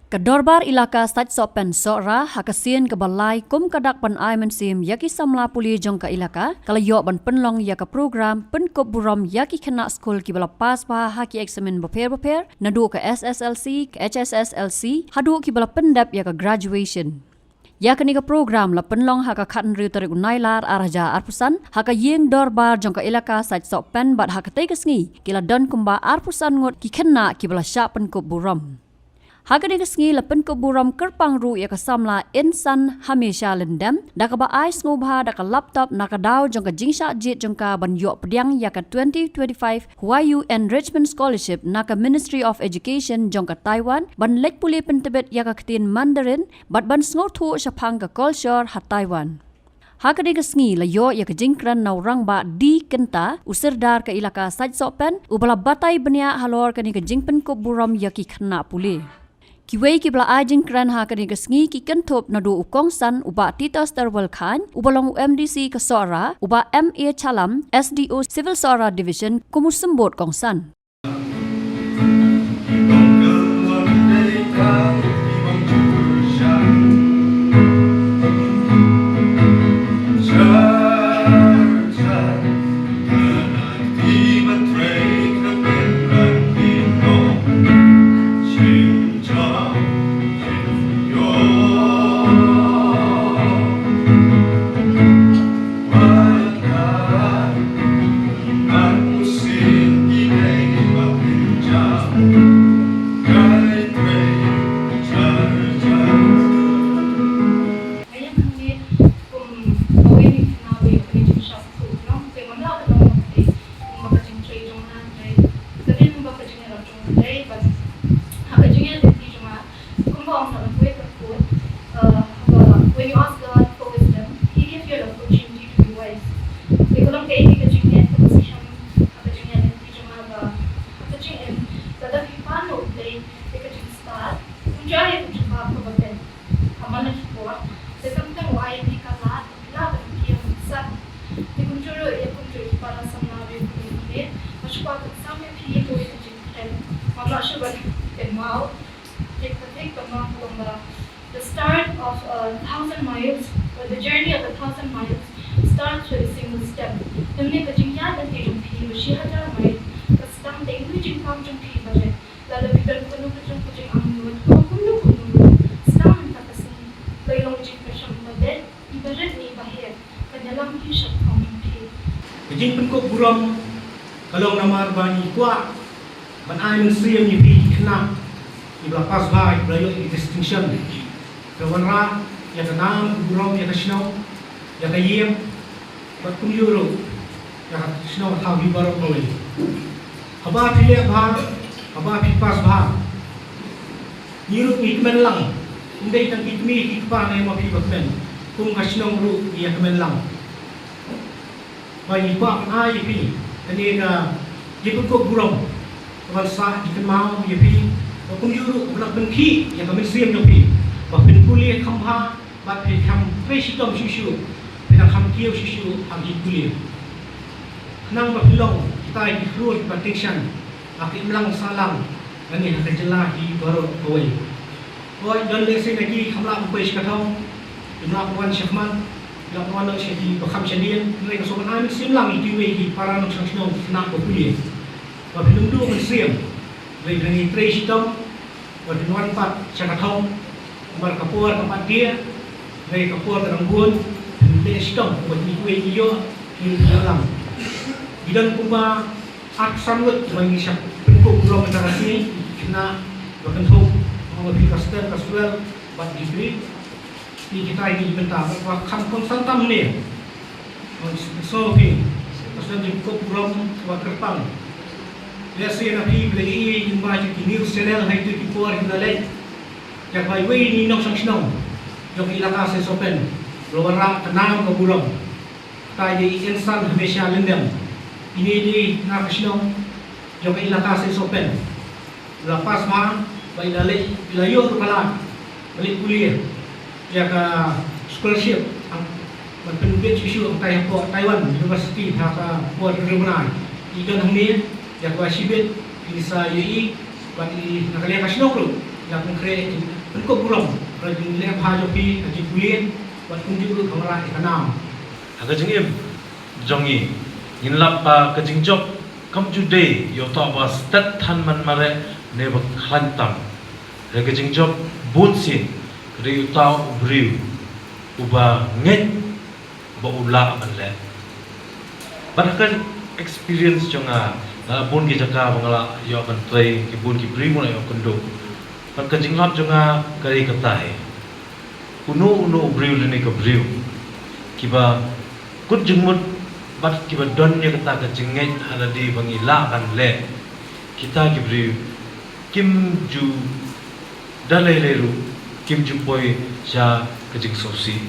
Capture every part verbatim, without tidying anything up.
Ka Dorbar Elaka Sait Sohpen Sohra ha ka sien kaba lai kum ka dak ban ai mynsiem ïa ki samla pule jong ka elaka, ka la ïoh ban pynlong ïa ka program pynkup burom ïa ki khynnah skul kiba la pass bha ha ki eksamin bapher bapher, naduh ka S S L C, ka H S S L C, haduh kiba la pyndep ïa ka graduation. Ïa kane ka program la pynlong ha ka khathynriew tarik u Nailar ar hajar arphew san, ha ka ïing dorbar jong ka elaka Sait Sohpen, bad ha katei ka sngi ki la don kumba arphew san ngut ki khynnah kiba la shah pynkup burom. Ha kane ka sngi la pynkup burom kyrpang ruh ïa ka samla Insan Hamesha Lyndem da kaba ai sngewbha da ka laptop na ka daw jong ka jingshah jied jong ka ban ïoh pdiang ïa ka twenty twenty-five Huayu Enrichment Scholarship na ka Ministry of Education jong ka Taiwan ban leit pule pyntbit ïa ka ktien Mandarin bad ban sngewthuh shaphang ka culture ha Taiwan. Ha kane ka sngi la ïoh ïa ka jingkren na u Rangbah D Kynta, u Sirdar ka elaka Sait Sohpen, uba la batai bniah halor kane ka jingpynkup burom ïa ki khynnah pule. Kiwei kiba la ai jingkren ha kane ka sngi ki kynthup naduh u kongsan u Bah Titus Terwel Khan, uba long u M D C ka Sohra, u Bah M A Chalam, S D O Civil Sohra Division, kum u symbud kongsan. Kumba ong na ka Wei ka Kut, uh, haba, when you ask God for wisdom, He gives you an opportunity to be wise. Te ka long kaei ka jingeh kaba skhem ha ka jingeh lynti jong nga ba ha ka jingim, lada phi pan ïa U Blei ïa ka jingstad, un jia ïa ka jubab kaba beit ha man la ki por. Te khamtam u ai ïa phi ka lad, phi lah ban kiar ban sah. Te kumjuh ruh ïa kumjuh ki para samla ruh kumne kumne, nga shu kwah ban sam ïa phi kawei ka jingkren. Ngam lah shuh ban kynmaw. Te ka thik ka ma ka long ba, the start of a thousand miles, or the journey of a thousand miles, starts with a single step. Te mynne ka jingïaid lynti jong phi ba shi hajar mile ka sdang da i jingkam jong phi ba rit. Lada phi don kano ka jong ka jingangnud, kumno kumno ruh, sdang mynta ka sngi. Ka long ka jingkyrshan ba rit. Iba rit ne iba heh, kan ïalam hi shaphang jong phi. Ka jingpynkup burom ka long namar ba ngi kwah ban ai mynsiem ïa phi ki khynnah kiba la pass bha, kiba la ïoh ïa ki distinction. Ka wanrah ïa ka nam ka burom ïa ka shnong, ïa ka ïing, bad kumjuh ruh ïa ka shnong ka thaw hi baroh kawei. Haba phi leh bha, haba phi pass bha, ngi ruh ngi kmen lang. Ym dei tang ki kmie ki kpa ne ma phi ba kmen, kum ka shnong ruh ngi ïa kmen lang. Ba ngi kwah ban ai ïa phi kane ka jingpynkup burom, ban sah jingkynmaw ïa phi, ba kumjuh ruh ban pynkhih ïa ka mynsiem jong phi, ba phin pule kham bha, bad phin kham trei shitom shuh shuh, phin kham kiew shuh shuh ha ki pule. Khnang ba phin long kita ki khlur kiba tyngshaiñ ha ka imlang sahlang lane ha ka jylla hi baroh kawei. Hooid, don lehse na ki kham lah ban poi sha ka thong, kim lah ban wan shakhmat, kim lah ban wan sha kiba kham shadien, hynrei nga sngewbha ban ai mynsiem lang ïa kiwei ki para nongshong shnong, ki khynnah ba pule, ba phin ym duh mynsiem, hynrei ba phin trei shitom, ba phin wan pat sha ka thong, namar ka por ka pat die, hynrei ka por ka dang bun, phin leh shitom, ba kiwei ki ïoh, ki ïoh lang. Ngi don kumba arphew san ngut ba ngi shah pynkup burom mynta ka sngi, ki khynnah ba kynthup, ba phi class ten, class twelve bad degree. Ki kita ki bynta ba kham kongsan tam ne. So phi, ka sdang jingkup burom ba kyrpang. Lehse na phi ba la ïohi lyngba ki news channel ha kito ki por ki ba la leit, ïa ba iwei na i nongshong shnong jong ka elaka Sait Sohpen, la wanrah ka nam ka burom. Ka dei i Insan Hamesha Lyndem. Ine i dei na ka shnong jong ka elaka Sait Sohpen. La pass bha, ba i la leit, i la ïoh ruh ka lad ba leit pule ïa ka scholarship, ban pynbeit shuh shuh hangtai hapoh Taiwan University ha ka por hynriew bnai. I don hangne ïa kaba shibit, i sa ïohi, bad i na ka liang ka shnong ruh i la pynkhreh Pynkup burom ïa ka jingleh bha jong phi ha ka jingpule bad kumjuh ruh ka wanrah ïa ka nam. Ha ka jingim jong ngi, ngin lap ba ka jingjop kam ju dei ïa uta uba stet than ban mareh ne ba khlaiñ tam. Hynrei ka jingjop bunsien ka dei uta u briew uba ngeit ba u lah ban leh. Bad ha ka experience jong nga, nga la bun ki jaka ba nga la ïoh ban trei, ki bun ki briew ba nga la ïoh kynduh. Bad ka jinglap jong nga ka dei kata hi. Uno uno u briew lane ka briew kiba kut jingmut bad kiba don ïa kata ka jingngeit ha lade ba ngi lah ban leh, kita ki briew kim ju da lei lei ruh, kim ju poi sha ka jingsngewsih.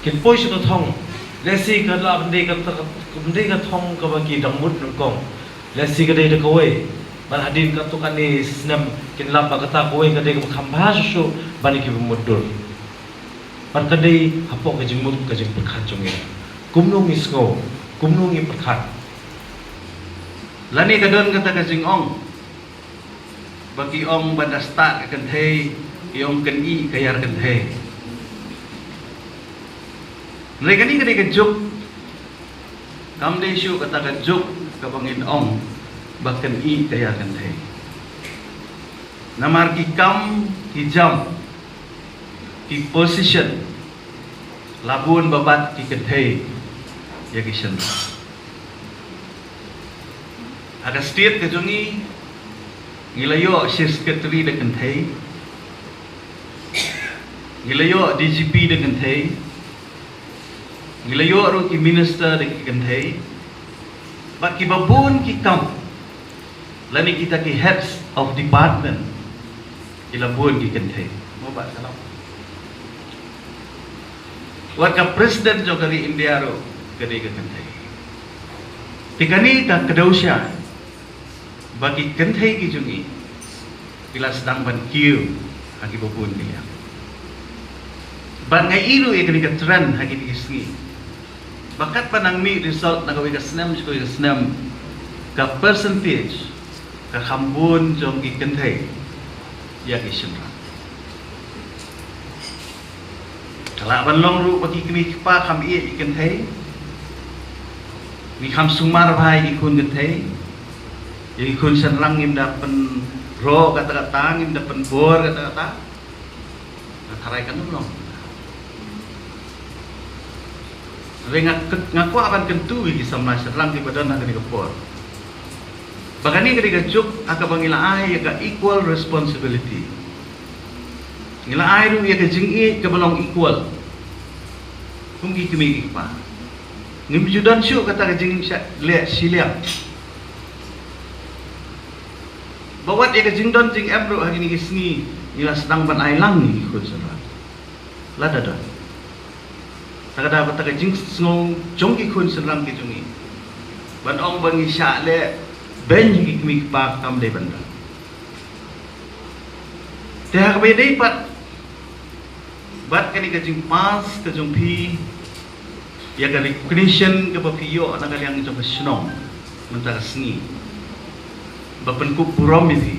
Kin poi sha ka thong, lehse ka lah ban dei ka, ban dei ka thong kaba ki dang mut nyngkong. Lehse ka dei da kawei, bad hadien katto katne snem kin lap ba kata kawei ka dei kaba kham bha shuh shuh ban ïa kiba mutdur. Bad ka dei hapoh ka jingmut ka jingpyrkhat jong ngi. Kumno ngi sngew, kumno ngi pyrkhat. Lane ka don kata ka jingong ba ki ong ban da start ka kynthei, ki ong kynthei ka ïar kynthei. Hynrei kane ka dei ka juk, kam dei shuh kata ka juk kaba ngin ong ba kynthei ka ïar kynthei. Namar ki kam ki jam, ki position la bun ba bat ki kynthei ïa ki shynrang. Ha ka state ka jong ngi, ngi la ïoh Chief Secretary da kynthei, ngi la ïoh D G P da kynthei, ngi la ïoh ruh ki minister da ki kynthei, bad kiba bun ki kam lane kita ki heads of department ki la bun ki kynthei. Mo ba salam. Wat ka president jong ka ri India ruh ka dei ka kynthei. Te kane ka kdew sha ba ki kynthei ki jong ngi ki la sdang ban kiew ha kiba bun ki liang. Bad nga i ruh ïa kane ka trend ha kine ki sngi. Ba katba nang mih result na kawei ka snem sha kawei ka snem, ka percentage ka kham bun jong ki kynthei ïa ki shynrang. Ka lah ban long ruh ba ki kmie ki kpa kham ïeit ïa ki kynthei. Ngi kham sumar bha ïa ki khun kynthei. Ïa ki khun shynrang ngim da pynroh kata kata, ngim da pynbor kata kata. Nga tharai kan ym long. Hynrei nga, nga kwah ban kyntu ïa ki samla shynrang kiba don ha kane ka por ba kane ka dei ka juk ha kaba ngi la ai ïa ka equal responsibility. Ngi la ai ruh ïa ka jingïeit kaba long equal kum ki kmie ki kpa. Ngim ju don shuh kata ka jingshah leh shiliang. Ba wat ïa ka jingdon jingem ruh ha kine ki sngi ngi la sdang ban ai lang ïa ki khun shynrang. Lada don, ta ka da kata ka jingsngew jong ki khun shynrang ki jong ngi ban ong ba ngi shah leh beiñ ha ki kmie ki kpa kam dei ban don. Te ha kaba ïadei pat bad kane ka jingpass ka jong phi ïa ka recognition kaba phi ïoh na ka liang jong ka shnong mynta ka sngi ba pynkup burom ïa phi.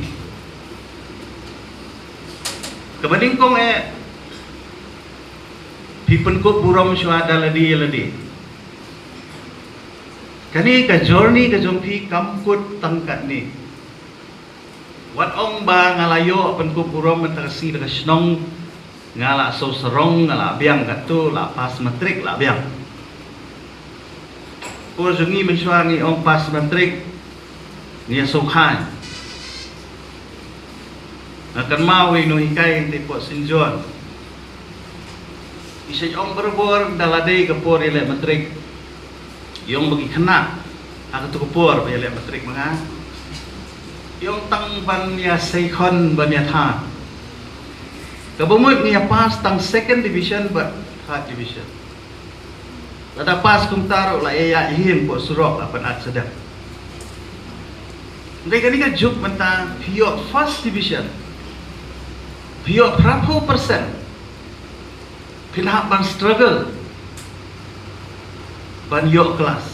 Kaba nyngkong eh, phi pynkup burom shuwa da lade ïa lade. Kane ka journey ka jong phi kam kut tang katne. Wat ong ba nga la ïoh pynkup burom mynta ka sngi da ka shnong, nga la shu sarong, nga la biang katto, la pass matric la biang. Por jong ngi mynshuwa ngi ong pass matric ngi ïa shu khain. Nga kynmaw ïa i nonghikai te pok Saint John. I sa ong barabor da la dei ka por ïaleh matric. I ong ba ki khynnah ha kato ka por ba ïaleh matric ma nga, i ong tang ban ïa sei khon ban ïa tha. Kaba mut ngi ïa pass tang second division bad third division. Lada pass kumta ruh la ïa ïa hi pok surok la pan at sedap. Hynrei kane ka juk mynta phi ïoh first division, phi ïoh phraphew percent. Phin hap ban struggle ban ïoh klas,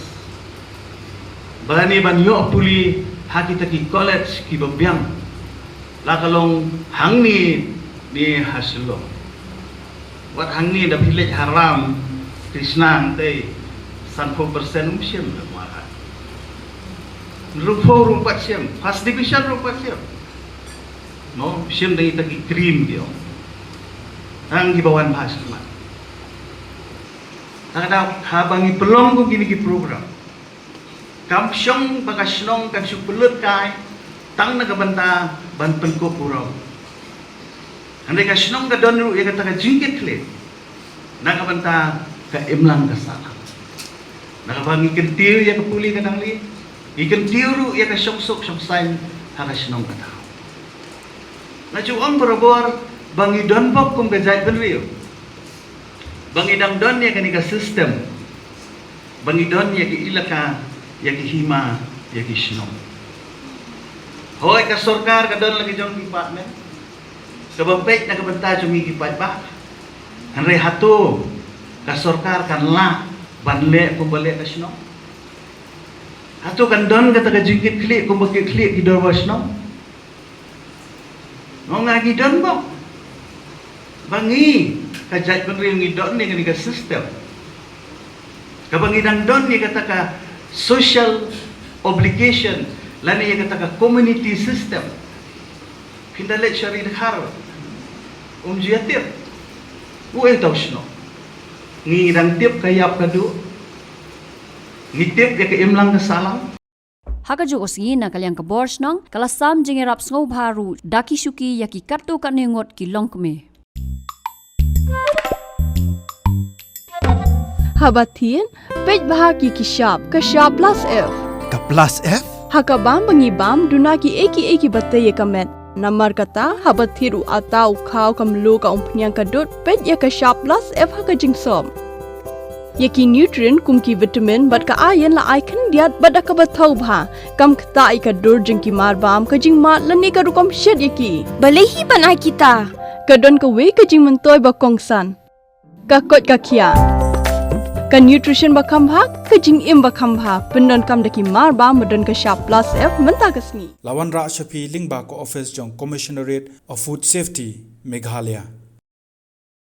ba lane ban ïoh pule ha kita ki college kiba biang. La ka long hangne Ni ha Shillong. Wat hangne da phi leit ha Ram Krishnang te sanphew percent um shim da mara. Rumphew ruh pat shim, first division ruh pat shim. No, shim da ita ki cream ki ong. Tang ki ba wan bha smat. Tang da ha ba ngi pynlong kum kine ki program. Kam shong ba ka shnong kan shu pynlut kai tang na ka bynta ban pynkup burom. Hynrei ka shnong ka don ruh ïa kata ka jingkitkhlieh na ka bynta ka imlang ka sahlang. Na ka ba ngi kyntiew ïa ka pule ka nanglieh, ngi kyntiew ruh ïa ka shongsuk shongsaiñ ha ka shnong ka thaw. Nga ju ong barabor ba ngi don bok kum ka jaitbynriew. Ba ngi dang don ïa kane ka system. Ba ngi don ïa ki ilaka, ïa ki hima, ïa ki shnong. Hooid ka sorkar ka don la ki jong ki department. Kaba peit na ka bynta jong ngi ki paidbah. Hynrei hato ka sorkar kan lah ban leh kumba leh ka shnong? Hato kan don kata ka jingkitkhlieh kumba kitkhlieh ki dorbar shnong? Nga ong ngi don bok. Ba ngi ka jaitbynriew ngi don ïa kane ka system. Kaba ngi dang don ïa kata ka social obligation lane ïa kata ka community system. Phin da leit sha Ri Dkhar, um ju ïa tip. Uei uta u shnong? Ngi dang tip ka ïap ka duh. Ngi tip ïa ka imlang ka sahlang. Ha kajuh ka sngi na ka liang ka bor shnong ka la sam jingïarap sngewbha ruh da ki shuki ïa ki katto katne ngut ki longkmie. Haba thied, peit bha ki ki shap, ka shap plus F. Ka plus F? Ha ka bam ba ngi bam, duna ki ei ki ei kiba tei ïa ka met. Namar kata, haba thied u atta, u khaw, ka mluh, ka umphniang, ka dud, peit ïa ka shap plus F ha ka jingsop. Ïa ki nutrient kum ki vitamin bad ka iron la ai khyndiat bad da kaba thaw bha. Kam ktah ïa ka dur jong ki mar bam, ka jingmad lane ka rukom shet ïa ki. Balei hi ban ai kita? Ka don kawei ka jingmyntoi ba kongsan. Ka koit ka khiah. Ka nutrition ba kham bha, ka jingim ba kham bha. Pyndonkam da ki mar bam ba don ka shap plus F mynta ka sngi. La wanrah sha phi lyngba ka office jong Commissionerate of Food Safety, Meghalaya.